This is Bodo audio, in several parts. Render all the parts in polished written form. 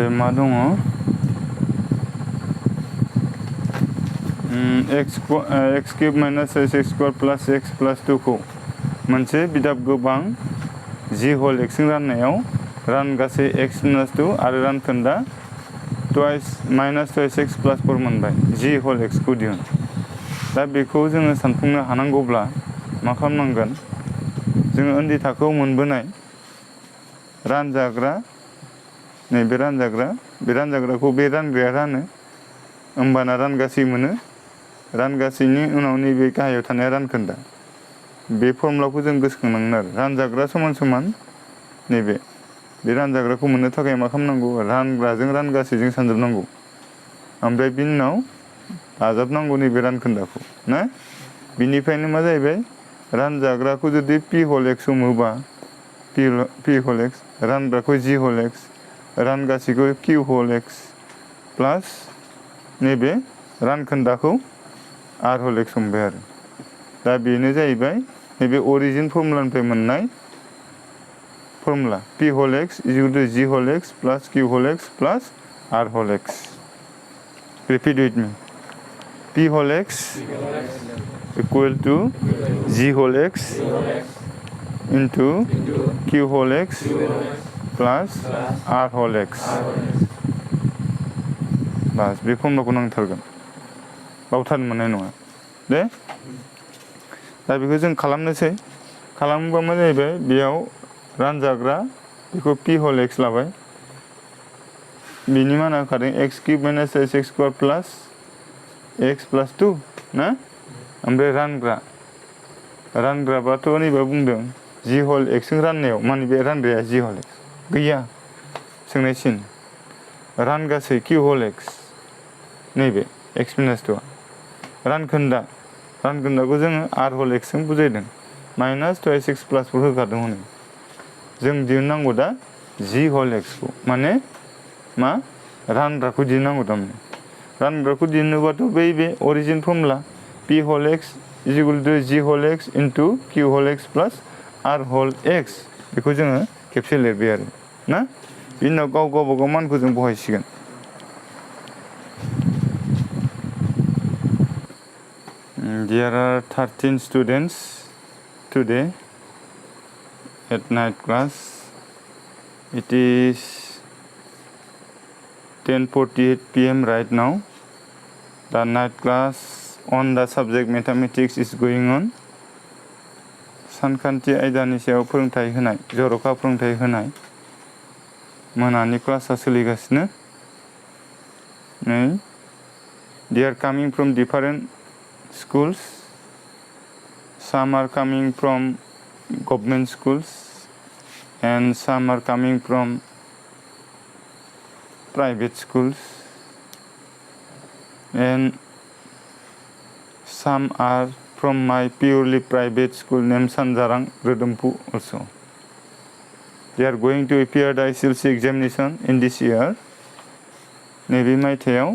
ओमफ्राय मा दङ x cube minus x square plus x plus 2 खौ मोनसे बिदाब गोबां g होल x जों राननायाव रान गासै x माइनस 2 आरो रानखोन्दा माइनस x प्लस 4 मोनबाय g होल x खौ दिहुन। दा बेखौ जोङो सानफुंनो हानांगौब्ला मा खालामनांगोन जोङो उन्दै थाखोआव मोनबोनाय रानजाग्रा नैबे रानजाग्राखौ बे रानग्राया रानो होमबाना रानगासै मोनो रानगासैनि उनाव नैबे गाहायाव थानाया रानखोन्दा बे फर्मुलाखौ जों गोसोखांनांगोन आरो रानजाग्रा समान समान नैबे बे रानजाग्राखौ मोननो थाखाय मा खालामनांगौ रानग्राजों रानगासैजों सानजोबनांगौ ओमफ्राय बिनि उनाव दाजाबनांगौ नैबे रानखोन्दाखौ ना बिनिफ्रायनो मा जाहैबाय रानजाग्राखौ जुदि p होल x हमोबा p होल x रानग्राखौ g होल x रानगासैखौ q होल x प्लास नैबे रानखोन्दाखौ r होल x हमबाय आरो दा बेनो जाहैबाय नैबे अरिजिन फर्मुलानिफ्राय मोननाय formula p whole x equal to g whole x plus q whole x plus r whole x। Repeat with me p whole x equal to g whole x into q whole x plus r whole x। बास बे फर्मुलाखौ नांथारगोन बावथारनो मोननाय नङा दे। दा बेखौ जों खालामनोसै खालामोबा मा जाहैबाय बेयाव रानजाग्रा बेखौ p होल x लाबाय बिनि माना होखादों x cube minus x square plus x plus 2 ना ओमफ्राय रानग्राबाथ' नैबे बुंदों g होल x जों राननायाव माने बे रानग्राया g होल x गैया सोंनायसिन रानगासै q होल x नैबे x माइनस 2 रानखोन्दाखौ जोङो r होल x जों बुजायदों माइनस 2x प्लस 4 होखादों हनै जों दिहुननांगौ दा g होल x खौ माने मा रानग्राखौ दिहुननांगौ थारमाने रानग्राखौ दिहुनोबाथ' बे origin formula p whole x equal to g whole x into q whole x plus r whole x बेखौ जोङो खेबसे लिरबाय आरो ना बिनि उनाव गावबागाव मानखौ जों बहायसिगोन। There are 13 students today at night class. It is 10:48 p.m. right now. The night class on the subject mathematics is going on. सानखान्थि आयदानि सायाव फोरोंथाइ होनाय जर'खा फोरोंथाइ होनाय मोनानि क्लासा सोलिगासिनो नै they are coming from different schools. Some are coming from government schools and some are coming from private schools and some are from my purely private school named Sanjarang Redumpu also. They are going to appear the SLC examination in this year. नैबे मायथाइयाव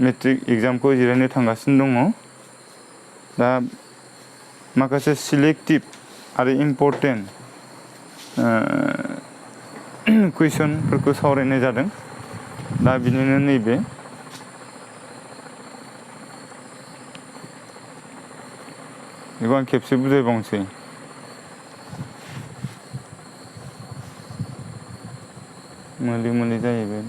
मेट्रिक एग्जामखौ जिरायनो थांगासिनो दङ दा माखासे सिलेक्टिभ आरो इम्परटेन्ट कुइसनफोरखौ सावरायनाय जादों दा बिनिनो नैबे बेखौ आं खेबसे बुजायबावनोसै मोले जाहैबाय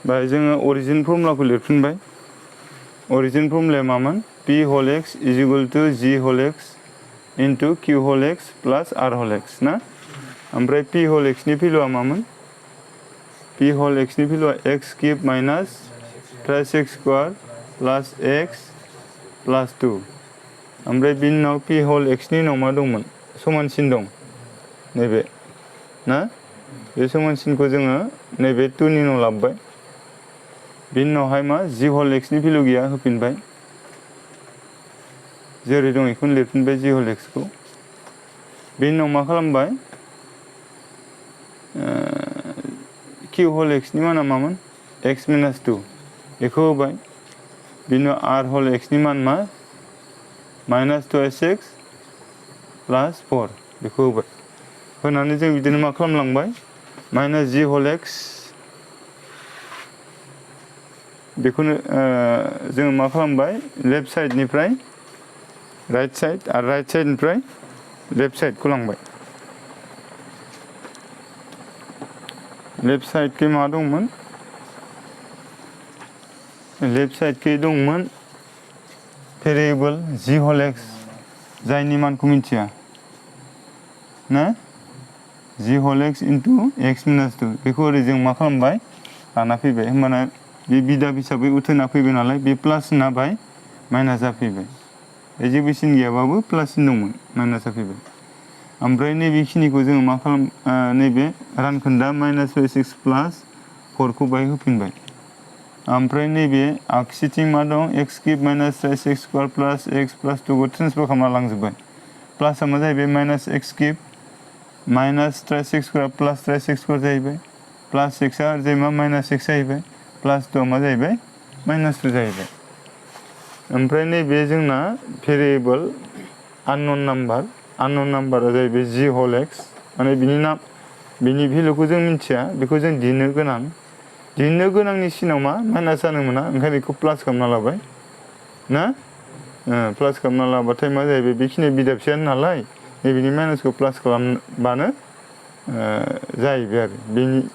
बाय जोङो अरिजिन फर्मुलाखौ लिरफिनबाय अरिजिन फर्मुलाया मामोन p whole x is equal to g whole x into q whole x plus r whole x ना ओमफ्राय p होल x नि भेलुआ मामोन p होल x नि भेलुआ x cube minus 3x square plus x plus 2 ओमफ्राय बिनि उनाव p होल x नि उनाव मा दंमोन समानसिन दं नैबे ना बे समानसिनखौ जोङो नैबे 2 नि उनाव लाबोबाय बिनि उनावहाय मा g होल x नि भेलु गैया होफिनबाय जेरै दं बेखौनो लिरफिनबाय g होल x खौ बिनि उनाव मा खालामबाय q होल x नि माना मामोन x माइनस 2 बेखौ होबाय बिनि आर होल एक्सनि मान मा माइनास 2x प्लास 4 बेखौ होबाय होनानै जों बिदिनो मा खालामलांबाय माइनास g होल x बेखौनो जों मा खालामबाय लेफ्ट साइडनिफ्राय राइट साइड आरो राइट साइडनिफ्राय लेफ्ट साइडखौ लांबाय लेफ्ट साइडखै मा दंमोन लेफ्ट साइडखै दंमोन भेरिएबल g होल x जायनि मानखौ मिथिया ना g whole x into x minus 2 बेखौ ओरै जों मा खालामबाय लाना फैबाय होमबाना बे बिदाब हिसाबै उथायना फैबाय नालाय बे प्लास नाबाय माइनास जाफैबाय जेबो सिन गैयाबाबो प्लास सिन दंमोन माइनास जाफैबाय ओमफ्राय नैबेखिनिखौ जोङो मा खालाम नैबे रानखोन्दा माइनास 6 प्लास 4 खौ बाहाय होफिनबाय ओमफ्राय नैबे आगसिथिं मा दं x किब माइनास 6 स्क्वायर प्लास x प्लास 2 खौ ट्रेन्सफार खालामना लांजोब्बाय प्लासआ मा जाहैबाय माइनास x किब माइनास 6 स्क्वायर प्लास 6 स्क्वायर जाहैबाय प्लास 6 आ जाहैबाय माइनास 6 जाहैबाय प्लास 2 मा जाहैबाय माइनास 2 जाहैबाय ओमफ्राय नैबे जोंना भेरिएबल आननोन नाम्बारा जाहैबाय g होल x माने बिनि भेलुखौ जों मिथिया बेखौ जों दिहुननो गोनांनि सिनाव मा माइनास जानो मोना ओंखायनो बेखौ प्लास खालामना लाबाय ना प्लास खालामना लाबाथाय मा जाहैबाय बेखिनि बिदाबसेयानो नालाय नैबेनि माइनासखौ प्लास खालामबानो जाहैबाय आरो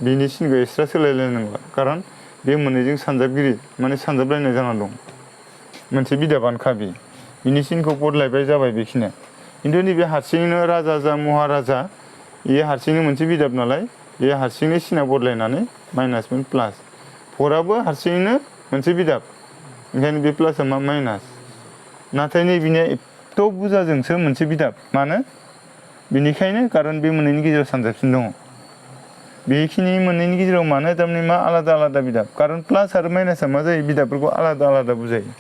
बिनि सिनखौ एक्सट्रा सोलायलायनांला खारन बे मोननैजों सानजाबगिरि माने सानजाबलायनाय जाना दं मोनसे बिदाबानोखा बिनि सिनखौ बदलायबाय जाबाय बेखिनिया खिन्थु नैबे हारसिङैनो राजा जा महाराजा बेयो हारसिङैनो मोनसे बिदाब नालाय बे हारसिङैनो सिना बदलायनानै माइनास मोन प्लास 4आबो हारसिङैनो मोनसे बिदाब ओंखायनो बे प्लासआ मा माइनास नाथाय नैबेनिया एथ' बुरजाजोंसो मोनसे बिदाब मानो बेनिखायनो खारन बे मोननैनि गेजेराव सानजाबसिन दङ बेखिनि मोननैनि गेजेराव मानो थारमाने मा आलादा बिदाब खारन प्लास आरो माइनासआ मा जायो बिदाबफोरखौ आलादा बुजायो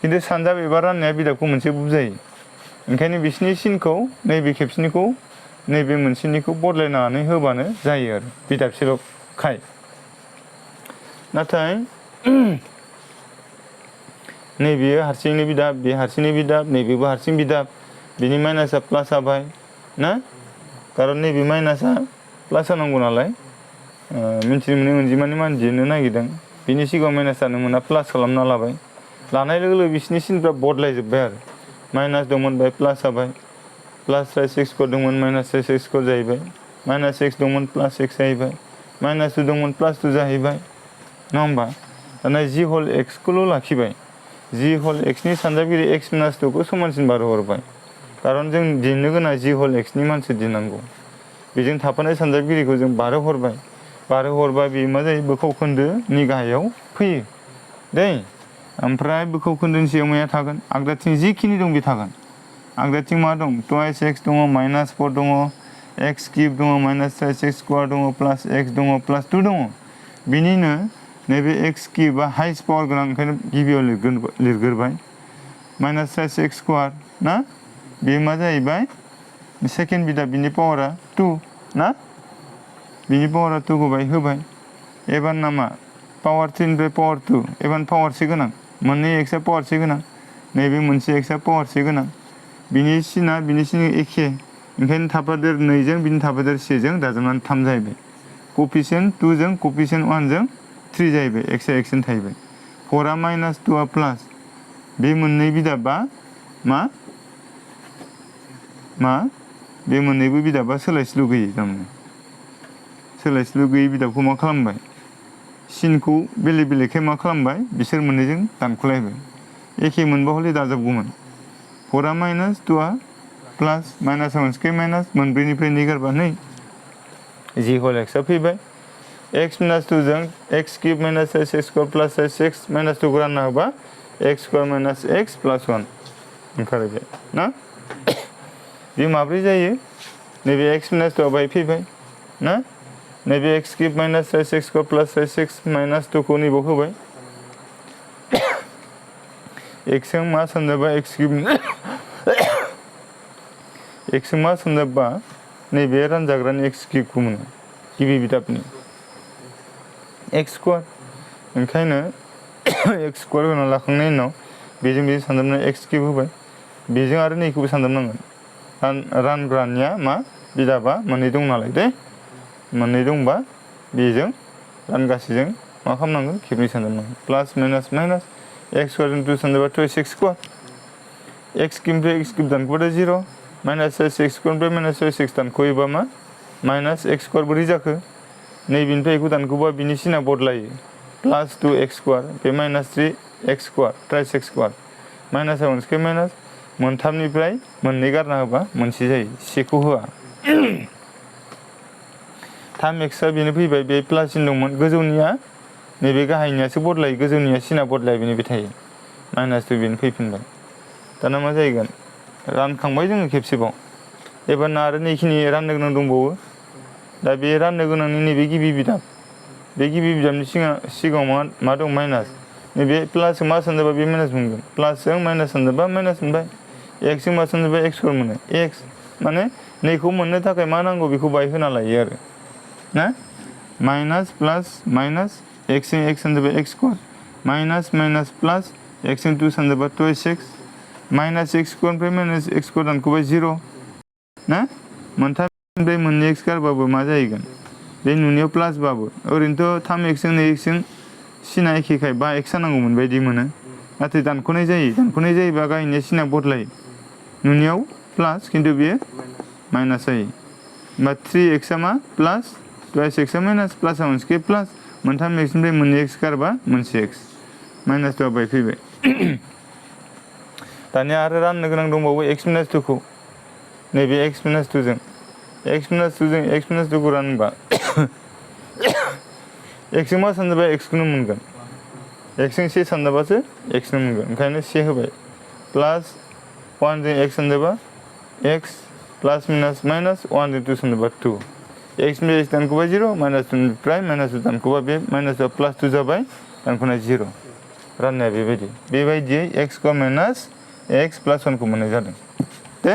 खिन्थु सानजाब एबा राननाया बिदाबखौ मोनसे बुजायो ओंखायनो बिसिनि सिनखौ नैबे खेबसेनिखौ नैबे मोनसेनिखौ बदलायनानै होबानो जायो आरो बिदाबसेल'खाय नाथाय नैबेयो हारसिंनि बिदाब बे हारसिंनि बिदाब नैबेबो हारसिं बिदाब बिनि माइनासआ प्लास जाबाय ना खारन नैबे माइनासआ प्लास जानांगौ नालाय मिन्थिनो मोनै अनजिमानि मान दिहुननो नागिरदों बिनि सिगाङाव माइनास जानो मोना प्लास खालामना लाबाय लानाय लोगो लोगो बिसिनि सिनफ्रा बदलायजोब्बाय आरो माइनास दंमोन बाय प्लास जाबाय प्लास 6 स्क्वायर दंमोन माइनास 6 स्क्वायर जाहैबाय माइनास 6 दंमोन प्लास 6 जाहैबाय माइनास 2 दंमोन प्लास 2 जाहैबाय नङा होमबा दाना g होल x खौल' लाखिबाय g होल x नि सानजाबगिरि x माइनास 2 खौ समानसिन बारहरबाय खारन जों दिहुननो गोनां g होल x नि मानसि दिहुननांगौ बेजों थाफानाय सानजाबगिरिखौ जों बारहरबा बे मा जायो बोखाव खोन्दोनि गाहायाव फैयो दै ओमफ्राय बोखाव खोन्दोनि सायाव माया थागोन आगदाथिं जिखिनि दं बे थागोन आगदाथिं मा दं टुवाइस x दङ माइनास 4 दङ x किब दङ माइनास 6 स्क्वायर दङ प्लास x दङ प्लास 2 दङ बिनिनो नैबे x किबा हाइस्ट पावार गोनां ओंखायनो गिबियाव लिरग्रोबाय माइनास 6 स्क्वायर ना बे मा जाहैबाय सेकेन्ड बिदाब बिनि पावारा 2 ना बिनि पावारा 2 खौ बाय होबाय एबार नामा पावार 3 निफ्राय पावार 2 एबार पावार से गोनां मोननै एक्सआ पावार से गोनां नैबे मोनसे एक्सआ पावार से गोनां बिनि सिना एखे ओंखायनो थाफादेर 2 जों बिनि थाफादेर 1 जों दाजाबनानै 3 जाहैबाय कफिसियेन्ट 2 जों कफिसियेन्ट 1 जों 3 जाहैबाय एक्सआ एक्सएन थाहैबाय 4आ माइनास 2आ प्लास बे मोननै बिदाबा मा बे मोननैबो बिदाबा सोलायस्लु गैयै थारमाने सोलायस्लु गैयै बिदाबखौ मा खालामबाय सिनखौ बेलेगखाय मा खालामबाय बिसोर मोननैजों दानख'लायबाय एखे मोनबा हले दाजाबगौमोन 4आ माइनास 2आ प्लास माइनास मोनसेखाय माइनास मोनब्रैनिफ्राय 2 गारबा 2 g होल x आ फैबाय x माइनास 2 जों x किब माइनास 6 स्क्वायर प्लास 6 माइनास 2 खौ रानना होबा x स्क्वायर माइनास x प्लास 1 ओंखारबाय ना बे माब्रै जायो नैबे x माइनास 2 आ बाहाय फैबाय ना नैबे x किब माइनास 6 स्क्वायर प्लास 6 माइनास 2 खौ नैबाव होबाय x जों मा सानजाबा x किब x जों मा सानजाबा नैबे रानजाग्रानि x किबखौ मोनो गिबि बिदाबनि x स्क्वायर ओंखायनो एक्स स्क्वायर होना लाखांनायनि उनाव बेजों सानजाबनाय एक्स किउब होबाय बेजों आरो नैखौबो सानजाबनांगोन रानग्रानिया मा बिदाबा मोननै दं नालाय दे मोननै दंबा बेजों रानगासेजों मा खालामनांगोन खेबनै सानजाबनांगोन प्लास माइनास माइनास एक्स स्क्वायर इन्टु सानजाबा 2x स्क्वायर एक्स किउबनिफ्राय एक्स किउब दानख'बाथाय 0 माइनास एक्स स्क्वायरनिफ्राय माइनास 6x दानख'योबा मा माइनास एक्स स्क्वायर बोरै जाखो नैबेनिफ्राय बेखौ दानख'बा बिनि सिना बदलायो प्लास 2x स्क्वायर बे माइनास 3x स्क्वायर ट्राइस एक्स स्क्वायर माइनासा मोनसेखौ माइनास मोनथामनिफ्राय मोननै गारना होबा मोनसे जायो सेखौ होआ 3xआ बेनो फैबाय बे प्लास सिन दंमोन गोजौनिया नैबे गाहायनियासो बदलायो गोजौनिया सिना बदलाया बेनिफ्राय थायो माइनास 2 बेनो फैफिनबाय दाना मा जाहैगोन रानखांबाय जोङो खेबसेबाव एबारना आरो नैखिनि राननो गोनां दंबावो दा बे राननो गोनांनि नैबे गिबि बिदाब बे गिबि बिदाबनि सिगाङाव मा दं माइनास नैबे प्लासजों मा सानजाबा बे माइनास मोनगोन प्लासजों माइनास सानजाबा माइनास मोनबाय एक्सजों मा सानजाबा एक्स स्क्वायर मोनो एक्स माने नैखौ मोननो थाखाय मा नांगौ बेखौ बाहाय होना लायो आरो ना माइनास प्लास माइनास एक्सजों एक्स सानजाबा एक्स स्क्वायर माइनास माइनास प्लास एक्सजों 2 सानजाबा 2x माइनास एक्स स्क्वायरनिफ्राय माइनास एक्स स्क्वायर दानख'बाय 0 ना मोनथामनिफ्राय मोननै एक्स गारबाबो मा जाहैगोन बे नुनायाव प्लासबाबो ओरैनोथ' 3xजों 2xजों सिना एखेखाय 5x जानांगौमोन बायदि मोनो नाथाय दानख'नाय जायोबा गाहायनिया सिना बदलायो नुनायाव प्लास खिन्थु बेयो माइनास जायो होमबा 3xआ मा प्लास 2xआ माइनास प्लासआ मोनसेखे प्लास मोनथाम एक्सनिफ्राय मोननै एक्स गारबा मोनसे एक्स माइनास 2 बाय फैबाय दानिया आरो राननो गोनां दंबावो एक्स माइनास 2 खौ नैबे एक्स माइनास 2 जों एक्स माइनास 2 खौ रानबा एक्सजों मा सानजाबा एक्सखौनो मोनगोन एक्सजों से सानजाबासो एक्सनो मोनगोन ओंखायनो से होबाय प्लास 1 जों एक्स सानजाबा एक्स प्लास माइनास माइनास 1 जों 2 सानजाबा 2 एक्सनिफ्राय एक्स दानख'बा 0 माइनास 2निफ्राय माइनास 2 दानख'बा बे माइनास 2 प्लास 2 जाबाय दानख'नाय 0 राननाया बेबायदियै एक्स स्क्वायर माइनास एक्स प्लास 1 खौ मोननाय जादों दे